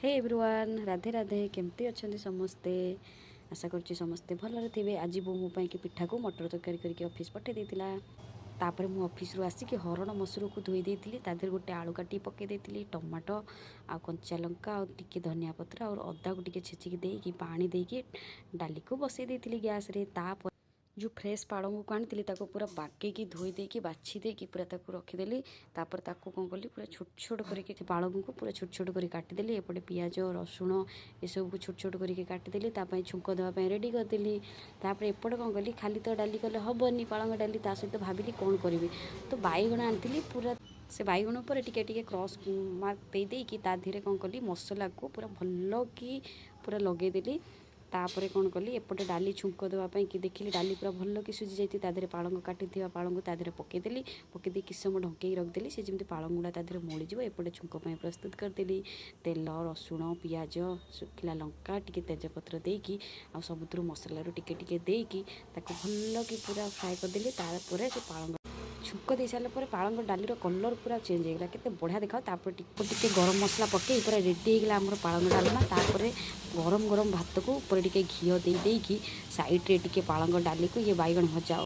ହେ everyone, Radhe Radhe. କେମିତି ଅଛନ୍ତି ସମସ୍ତେ? ଆଶା କରୁଛି ସମସ୍ତେ ଭଲରେ ଥିବେ। ଆଜି ବୋଉ ମୋ ପାଇଁକି ପିଠାକୁ ମଟର ତରକାରୀ କରିକି ଅଫିସ୍ ପଠାଇ ଦେଇଥିଲା। ତାପରେ ମୁଁ ଅଫିସରୁ ଆସିକି ହରଡ଼ ମସୁରକୁ ଧୋଇ ଦେଇଥିଲି। ତା ଦେହରେ ଗୋଟେ ଆଳୁ କାଟିକି ପକାଇ ଦେଇଥିଲି, ଟମାଟୋ ଆଉ କଞ୍ଚା ଲଙ୍କା ଆଉ ଟିକେ ଧନିଆ ପତ୍ର ଆଉ ଅଦାକୁ ଟିକେ ଛେଚିକି ଦେଇକି, ପାଣି ଦେଇକି ଡାଲିକୁ ବସେଇ ଦେଇଥିଲି ଗ୍ୟାସ୍ରେ। ତାପରେ ଯେଉଁ ଫ୍ରେଶ୍ ପାଳଙ୍ଗକୁ ଆଣିଥିଲି, ତାକୁ ପୁରା ବାଗେଇକି ଧୋଇ ଦେଇକି, ବାଛି ଦେଇକି ପୁରା ତାକୁ ରଖିଦେଲି। ତାପରେ ତାକୁ କ'ଣ କଲି, ପୁରା ଛୋଟ ଛୋଟ କରିକି ସେ ପାଳଙ୍ଗକୁ ପୁରା ଛୋଟ ଛୋଟ କରି କାଟିଦେଲି। ଏପଟେ ପିଆଜ, ରସୁଣ ଏସବୁକୁ ଛୋଟ ଛୋଟ କରିକି କାଟିଦେଲି। ତା ପାଇଁ ଛୁଙ୍କ ଦେବା ପାଇଁ ରେଡ଼ି କରିଦେଲି। ତାପରେ ଏପଟେ କ'ଣ କଲି, ଖାଲି ତ ଡାଲି କଲେ ହେବନି ପାଳଙ୍ଗ ଡାଲି, ତା ସହିତ ଭାବିଲି କ'ଣ କରିବି। ତ ବାଇଗଣ ଆଣିଥିଲି। ପୁରା ସେ ବାଇଗଣ ଉପରେ ଟିକେ ଟିକେ କ୍ରସ୍ ମାର୍କ ଦେଇ ଦେଇକି ତା ଦେହରେ କ'ଣ କଲି, ମସଲାକୁ ପୁରା ଭଲ କି ପୁରା ଲଗେଇଦେଲି। ତାପରେ କ'ଣ କଲି, ଏପଟେ ଡାଲି ଛୁଙ୍କ ଦେବା ପାଇଁ କି ଦେଖିଲି ଡାଲି ପୁରା ଭଲ କି ସିଝି ଯାଇଛି। ତା ଦେହରେ ପାଳଙ୍ଗ, କାଟିଥିବା ପାଳଙ୍ଗ ତା ଦେହରେ ପକାଇଦେଲି। ପକାଇ ଦେଇ କିଛି ସମୟ ଢଙ୍କେଇକି ରଖିଦେଲି, ସେ ଯେମିତି ପାଳଙ୍ଗ ଗୁଡ଼ା ତା ଦେହରେ ମଳିଯିବ। ଏପଟେ ଛୁଙ୍କ ପାଇଁ ପ୍ରସ୍ତୁତ କରିଦେଲି। ତେଲ, ରସୁଣ, ପିଆଜ, ଶୁଖିଲା ଲଙ୍କା, ଟିକେ ତେଜପତ୍ର ଦେଇକି ଆଉ ସବୁଥିରୁ ମସଲାରୁ ଟିକେ ଟିକେ ଦେଇକି ତାକୁ ଭଲ କି ପୁରା ଫ୍ରାଏ କରିଦେଲି। ତାପରେ ସେ ପାଳଙ୍ଗ ଛୁଙ୍କ ଦେଇ ସାରିଲା ପରେ ପାଳଙ୍ଗ ଡାଲିର କଲର୍ ପୁରା ଚେଞ୍ଜ ହେଇଗଲା, କେତେ ବଢ଼ିଆ ଦେଖାଉ। ତାପରେ ଟିକେ ଟିକେ ଗରମ ମସଲା ପକାଇ ପୁରା ରେଡ଼ି ହେଇଗଲା ଆମର ପାଳଙ୍ଗ ଡାଲମା। ତାପରେ ଗରମ ଗରମ ଭାତକୁ ଉପରେ ଟିକେ ଘିଅ ଦେଇ ଦେଇକି, ସାଇଡ଼୍ରେ ଟିକେ ପାଳଙ୍ଗ ଡାଲିକୁ ଇଏ ବାଇଗଣ ଭଜା,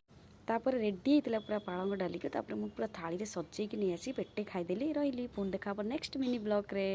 ତାପରେ ରେଡ଼ି ହେଇଥିଲା ପୁରା ପାଳଙ୍ଗ ଡାଲିକୁ। ତାପରେ ମୁଁ ପୁରା ଥାଳିରେ ସଜେଇକି ନେଇ ଆସି ପେଟେ ଖାଇଦେଲି। ରହିଲି, ପୁଣି ଦେଖା ହେବ ନେକ୍ସଟ ମିନି ବ୍ଲଗ୍ରେ।